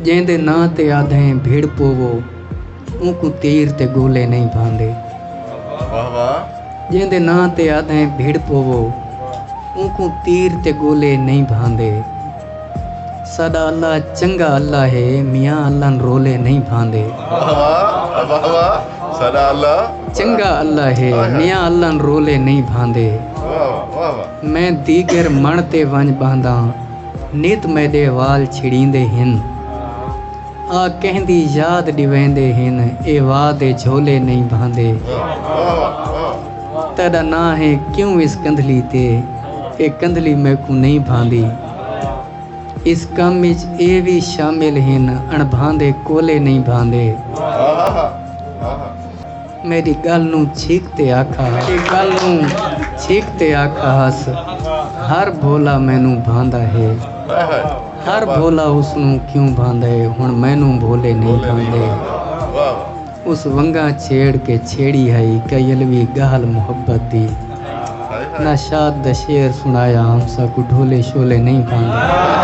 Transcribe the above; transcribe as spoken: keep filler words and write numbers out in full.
جیندے ناں تے آدھیں بھڑ پوو، اونکوں تیر تے گولے نئیں بھاندے۔ واہ واہ۔ جیندے ناں تے آدھیں بھڑ پوو، اونکوں تیر تے گولے نئیں بھاندے۔ ساڈا اللہ چنگا اللہ ہے، میاں اللہ رولے نئیں بھاندے۔ واہ واہ، واہ واہ۔ ساڈا اللہ چنگا اللہ ہے، میاں اللہ رولے نئیں بھاندے۔ واہ واہ، واہ واہ۔ میں دیگر مݨ تے ونڄ ٻہنداں، نت میݙے وال چھڑیندے ہن۔ آ کہیں دی یاد ݙیویندے ہن، اے واد اے جھولے نئیں بھاندے۔ واہ واہ، واہ واہ۔ تیݙا ناں ہے کیوں اس کندھلی تے، اے کندھلی میکوں نئیں بھاندی۔ اس کم اچ اے وی شامل ہن، اݨ بھاندے کولے نئیں بھاندے۔ واہ واہ، واہ واہ۔ میݙی ڳل نوں چھک تے آکھا، میݙی ڳل نوں چھک تے آکھا ہس، ہر بھولا مینوں بھاندا ہے۔ ہر بھولا اس نوں کیوں بھاندا ہے، ہݨ مینوں بھولے نئیں بھاندے۔ واہ واہ۔ اس ونگاں چھیڑ کے چھیڑی ہئی، کئی الوی ڳالھ محبت دی۔ نہ شاد دا شعر سݨایا، ہم ساکوں ڈھولے شولے نئیں بھاندے۔